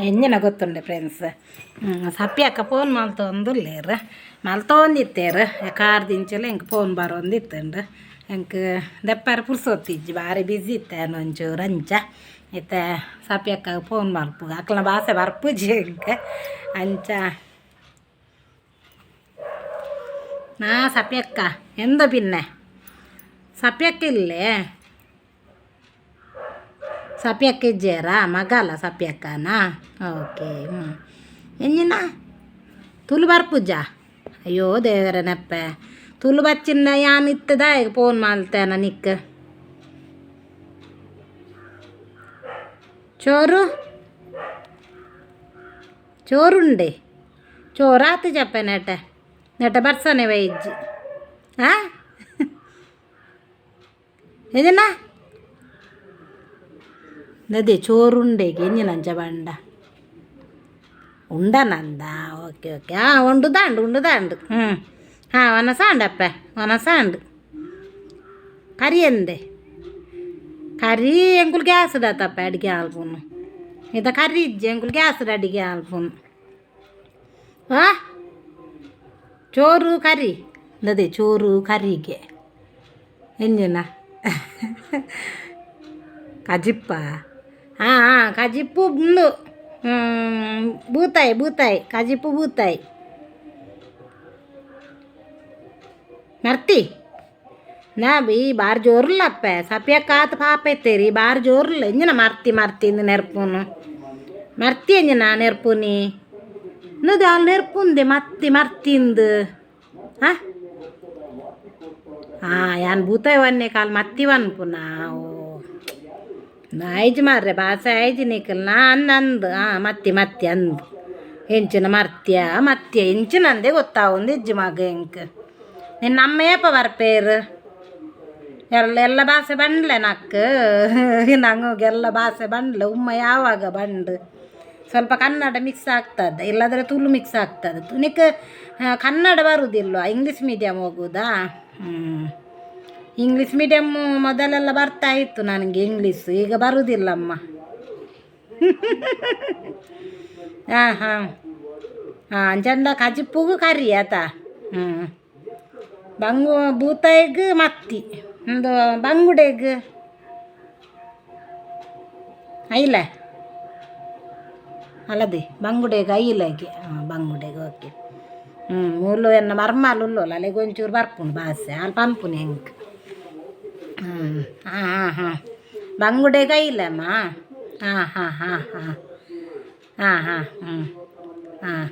ಎಂಜಿನ ಗೊತ್ತುಂಡೆ friends. ಸಪ್ಪಿಯಕ್ಕ phone ಮಲ್ತೊಂದುಲ್ಲೇರು, ಮಲ್ತೊಂದಿತ್ತೇರು car ದಿಂಚಲ ಎಂಕ್ phone ಬರೋಂದಿತ್ತುಂಡು. ಎಂಕ್ ದೆಪ್ಪರೆ ಪುರ್ಸೊತ್ತಿಜ್ಜಿ, ಬಾರಿ ಬ್ಯುಸಿ ಇತ್ತೆ ಒಂಚೂರು ಅಂಚ. ಇತ್ತೆ ಸಪ್ಪಿಯಕ್ಕ ಫೋನ್ ಮಲ್ಪುಗ, ಅಕ್ಲನ ಭಾಷೆ ಬರ್ಪುಜಿ ಎಂಕ್ ಅಂಚ. ನಾ ಸಪ್ಪಿಯಕ್ಕ ಎಂದ ಪಿನ್ನೆ ಸಪ್ಪಿಯಕ್ಕ ಇಲ್ಲೇ ಸಪ್ಪಿಯಕ್ಕ ಇಜ್ಜೇರಾ ಮಗಲ ಸಪ್ಪಿಯಕ್ಕನಾ? ಓಕೆ. ಹ್ಞೂ ಎಂಜಿನ ತುಳು ಬರ್ಪುಜ? ಅಯ್ಯೋ ದೇವರ ನೆಪ್ಪೆ, ತುಳು ಬಚ್ಚಿನ ಯಾನ್ ಇತ್ತದ ಈಗ ಫೋನ್ ಮಲ್ತೇನ ನಿಕ್. ಚೋರು ಚೋರುಂಡೆ ಚೋರಾತು ಜಪ್ಪೆ ನೆಟೆ ನೆಟೆ ಬರ್ಸನೆ ವೈಜ್ಜಿ. ಹಾಂ ಎಂಜಿನ ಅದೇ ಚೋರುಂಡೆಗೆ ಎಂಜಿನಂಚ ಬಂಡ ಉಂಡನಂದ? Okay okay. ಹಾಂ ಉಂಡುದಾಂಡು ಉಂಡುದಾಂಡು. ಹ್ಞೂ ಹಾಂ ಒನಸಾಂಡಪ್ಪ ಒನಸಾಂಡು. ಕರಿ ಎಂದೆ ಕರಿ ಎಂಕುಲು ಗ್ಯಾಸ್ ಡಾತಪ್ಪ ಅಡಿಗೆ ಆಲ್ಪುನು. ಇತ್ತ ಕರಿ ಇಜ್ಜಿ, ಎಂಕುಲು ಗ್ಯಾಸ್ ಅಡಿಗೆ ಆಲ್ಪುನು. ಹಾಂ ಚೋರು ಕರಿ ಅದೇ ಚೋರು ಕರಿಗೆ ಎಂಜಿನ ಕಜಿಪ್ಪ? ಹಾಂ ಹಾಂ ಕಜಿಪ್ಪು ಉಂದು ಬೂತಾಯಿ ಬೂತಾಯಿ ಕಜಿಪ್ಪು ಬೂತಾಯಿ ಮರ್ತಿ ನಾ ಈ ಬಾರಿ ಜೋರುಲ್ಲಪ್ಪ ಸಪ್ಯಕ್ಕಾತ ಪಾಪ ಇತ್ತೇರಿ ಬಾರಿ ಜೋರುಲ್ಲ. ಎಂಜಿನ ಮರ್ತಿ ಮರ್ತಿ ನೆರ್ಪುನು ಮರ್ತಿ ಎಂಜಿನ ನೆರ್ಪುನಿ ಇನ್ನದು ಅಲ್ಲಿ ನೆರ್ಪುಂದೆ ಮತ್ತಿ ಮರ್ತಿಂದು. ಹಾಂ ಹಾಂ ಯಾನ್ ಬೂತಾಯಿ ವನ್ನೆ ಕಾಲು ಮತ್ತಿ ವನ್ಪುನ. ಓ ಆಯ್ಜಿ ಮಾರ್ರೆ ಭಾಷೆ ಆಯ್ಜಿ ನಿಕಲ್ ನಾ ಅಂದ್ ಅಂದು. ಹಾಂ ಮತ್ತಿ ಮತ್ತಿ ಅಂದು ಎಂಚಿನ ಮರ್ತ್ಯ ಮತ್ಯ ಎಂಚಿನ ಅಂದೇ ಗೊತ್ತಾವೊಂದು ಇಜ್ಜಿ ಮಗ ಎಂಕ್. ನಿನ್ನ ಅಮ್ಮ ಏಪ ಬರ್ಪೇರು? ಎಲ್ಲ ಎಲ್ಲ ಭಾಷೆ ಬಂಡ್ಲೆ ನಕ್ ನಂಗೆ ಎಲ್ಲ ಭಾಷೆ ಬಂಡ್ಲೆ. ಉಮ್ಮ ಯಾವಾಗ ಬಂಡು ಸ್ವಲ್ಪ ಕನ್ನಡ ಮಿಕ್ಸ್ ಆಗ್ತದೆ, ಇಲ್ಲಾಂದರೆ ತುಳು ಮಿಕ್ಸ್ ಆಗ್ತದೆ. ನಿಕ್ ಕನ್ನಡ ಬರುವುದಿಲ್ವ? ಇಂಗ್ಲೀಷ್ ಮೀಡಿಯಮ್ ಹೋಗುವುದಾ? ಹ್ಞೂ ಇಂಗ್ಲೀಷ್ ಮೀಡಿಯಮ್ಮು ಮೊದಲೆಲ್ಲ ಬರ್ತಾ ಇತ್ತು ನನಗೆ ಇಂಗ್ಲೀಷ್, ಈಗ ಬರುವುದಿಲ್ಲಮ್ಮ. ಹಾಂ ಹಾಂ ಹಾಂ ಅಂಚಂಡ ಕಜಿಪ್ಪುಗು ಕರಿ ಆತ. ಹ್ಞೂ ಬಂಗು ಬೂತಾಯಿಗ್ ಮತ್ತಿ ಒಂದು ಬಂಗುಡೆಗ್ ಐಲ ಅಲ್ಲದೆ ಬಂಗುಡೆಗ್ ಐಲಗೆ. ಹಾಂ ಬಂಗುಡೆಗ್ ಓಕೆ. ಹ್ಞೂ ಮೂಲು ಎನ್ನ ಮರ್ಮಾಲ್ ಉಲ್ಲೋಲ್ಲ ಅಲ್ಲಿಗೆ ಒಂಚೂರು ಬರ್ಪುಂಡು ಭಾಷೆ ಅಲ್ಲಿ ಪನ್ಪುನಿ ಎಂಕ್. ಹ್ಞೂ ಹಾಂ ಹಾಂ ಹಾಂ ಬಂಗುಡೆಗ್ ಐಲಮ್ಮ. ಹಾಂ ಹಾಂ ಹಾಂ ಹಾಂ ಹಾಂ ಹಾಂ ಹ್ಞೂ ಹಾಂ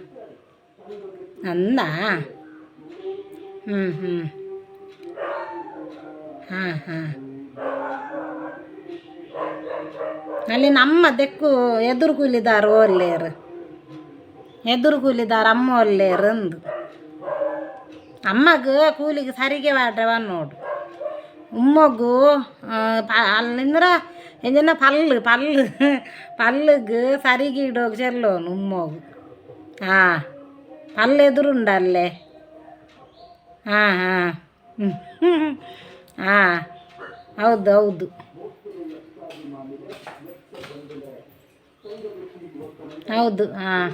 ಅಂದ. ಹ್ಞೂ ಹ್ಞೂ ಹಾಂ ಹಾಂ ಅಲ್ಲಿ ನಮ್ಮ ದೆಕ್ಕು ಎದುರು ಕೂಲಿದಾರು ಒಲ್ಲೇರು, ಎದುರು ಕೂಲಿದಾರ ಅಮ್ಮ ಒಲ್ಲೇರು ಅಂದು. ಅಮ್ಮಗ ಕೂಲಿಗೆ ಸರಿಗೆ ವಾಡ್ರವ ನೋಡು. ಉಮ್ಮಗು ಅಲ್ಲಿಂದ್ರ ಎಂಜಿನ ಪಲ್ಲು ಪಲ್ಲು ಪಲ್ಲುಗ್ ಸರಿಗೆ ಇಡೋಗಿ ಚೆಲ್ಲೋನು ಉಮ್ಮಗು. ಹಾಂ ಪಲ್ಲು ಎದುರುಂಡಲ್ಲೇ. ಹಾಂ ಹಾಂ ಹಾಂ ಹೌದು ಹೌದು ಹೌದು. ಹಾಂ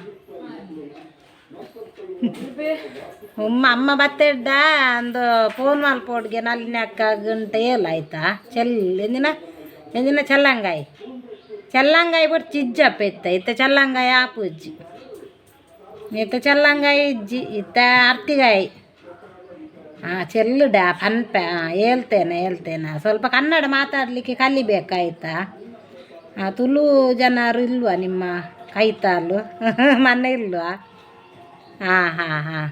ಉಮ್ಮ ಅಮ್ಮ ಬತ್ತೆಡ್ಡ ಅಂದು ಫೋನ್ ಮಲ್ಪೋಡ್ಗೆ ನಲ್ಲಿನ ಅಕ್ಕ ಗಂಟೆ ಏಲ್ ಆಯ್ತಾ ಚೆಲ್ ಎಂದಿನ ಎಂದಿನ ಚಲ್ಲಂಗಾಯಿ ಚಲ್ಲಂಗಾಯಿ ಬೊಡ್ಚಿ ಇಜ್ಜಪ್ಪ ಇತ್ತ ಇತ್ತ ಚಲ್ಲಂಗಾಯಿ ಆಪುಜ್ಜಿ ಇತ್ತ ಚಲ್ಲಂಗಾಯಿ ಇಜ್ಜಿ ಇತ್ತ ಅರ್ತಿಗಾಯಿ. ಹಾಂ ಚೆಲ್ಲುಡ ಪನ್ಪೆ. ಹಾಂ ಹೇಳ್ತೇನೆ ಹೇಳ್ತೇನೆ. ಸ್ವಲ್ಪ ಕನ್ನಡ ಮಾತಾಡಲಿಕ್ಕೆ ಕಲಿಬೇಕಾಯ್ತಾ? ಹಾಂ ತುಳು ಜನರು ಇಲ್ವಾ ನಿಮ್ಮ ಕೈತಾಲು ಮನೆ ಇಲ್ವಾ? ಹಾಂ ಹಾಂ ಹಾಂ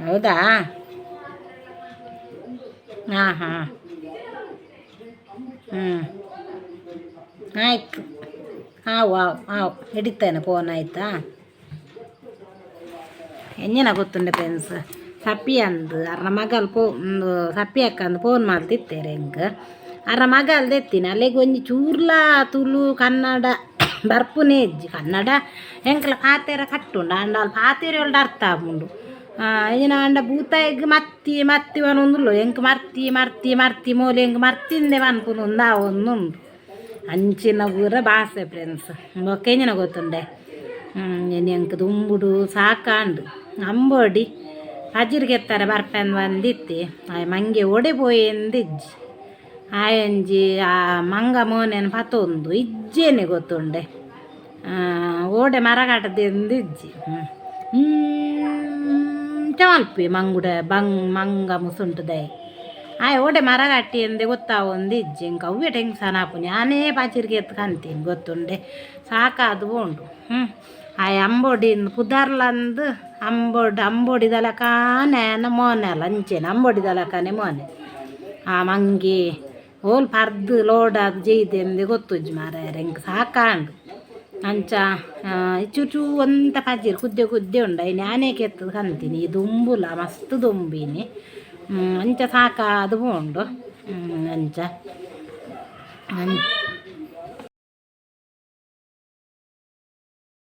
ಹೌದಾ? ಹಾಂ ಹಾಂ ಹ್ಞೂ ಆಯಿತು. ಆವು ಆವು ಆವು ಹಿಡಿತೇನೆ ಫೋನ್ ಆಯಿತಾ? ಎಂಜಿನ ಗೊತ್ತುಂಡೆ ಫ್ರೆಂಡ್ಸ್, ಸಪ್ಪಿ ಅಂದು ಅರ್ನ ಮಗಲ್ ಪೋ ಸಪ್ಪಿ ಅಕ್ಕ ಅಂದು ಫೋನ್ ಮಲ್ತಿತ್ತೇರು ಎಂಕ್. ಅರ ಮಗಲ್ ದೆತ್ತಿನ ಅಲ್ಲೆಗ್ ಒಂಜಿ ಚೂರ್ಲ ತುಳು ಕನ್ನಡ ಬರ್ಪುನೇ ಇಜ್ಜಿ. ಕನ್ನಡ ಎಂಕ್ಲ ಪಾತೆರ ಕಟ್ಟುಂಡು ಆಂಡ ಅಲ್ ಪಾತೆರ ಒಳ್ಳೆ ಅರ್ಥ ಆಪುಂಡು. ಎಂಜಿನ ಆಂಡ ಬೂತಾಯಿಗ್ ಮತ್ತಿ ಮತ್ತಿ ಪನೊಂದುಲ್ಲೊ ಎಂಕ್ ಮರ್ತಿ ಮರ್ತಿ ಮರ್ತಿ ಮೋಲು ಎಂಕ್ ಮರ್ತಿಂದೆ ಪನ್ಪುನು ಉಂದಾವೊಂದುಂಡು. ಅಂಚಿನ ಪೂರ ಬಾಸೆ ಫ್ರೆಂಡ್ಸ್. ಬೊಕ್ಕ ಎಂಚಿನ ಗೊತ್ತುಂಡೆ, ಇನಿ ಎಂಕ್ ದುಂಬುಡು ಸಾಕಾಂಡು. ಅಂಬೋಡಿ ಪಜಿರ್ ಕೆತ್ತಾರೆ ಬರ್ಪೆಂದು ಬಂದಿತ್ತೆ. ಆಯೆ ಮಂಗೆ ಓಡೆ ಪೋಯೆಂದಿಜ್ಜಿ. ಆಯೊಂಜಿ ಆ ಮಂಗ ಮೋನೆನ್ ಪತೊಂದು ಇಜ್ಜೇನೆ ಗೊತ್ತುಂಡೆ. ಓಡೆ ಮರಕಟ್ದೆಂದಿಜ್ಜಿ. ಇಂಚ ಮಲ್ಪುವೆ ಮಂಗುಡ ಬಂಗ್ ಮಂಗ ಮುಸುಂಟುದಾಯೆ. ಆಯೆ ಓಡೆ ಮರ ಕಟ್ಟಿಂದೆ ಗೊತ್ತಾವೊಂದು ಇಜ್ಜಿ. ಎಂಕ್ ಅವ್ವೆ ಟೆನ್ಷನ್ ಆಪುನಿ. ಯಾನೇ ಪಜಿರ್ ಕೆತ್ತು ಕಂತೀನಿ ಗೊತ್ತುಂಡೆ, ಸಾಕಾದ್ ಪೋಂಡು. ಆಯೆ ಅಂಬೋಡಿಂದು ಪುದರ್ಲಂದು ಅಂಬೋಡ್ ಅಂಬೋಡಿದಲಕಾನೆ ಆಯನ ಮೋನೆಲ ಅಂಚೆನೆ ಅಂಬೋಡಿದಲಕಾನೆ ಮೋನೆ. ಆ ಮಂಗೆ ಓಲ್ ಪರ್ದು ಲೋಡಾದ್ ಜೈದೆಂದೆ ಗೊತ್ತುಜ್ಜಿ ಮಾರಾಯರೆ, ಎಂಕ್ ಸಾಕಾಂಡು. ಅಂಚ ಚೂಚೂ ಒಂತ ಪಜಿರ್ ಕುದ್ದೆ ಕುದ್ದೆ ಉಂಡು, ಐನ್ ಯಾನೇ ಕೆತ್ತುದು ಕಂತೀನಿ. ಈ ದುಂಬುಲ ಮಸ್ತ್ ದುಂಬಿನಿ, ಅಂಚ ಸಾಕಾದ್ ಪೋಂಡು. ಅಂಚ.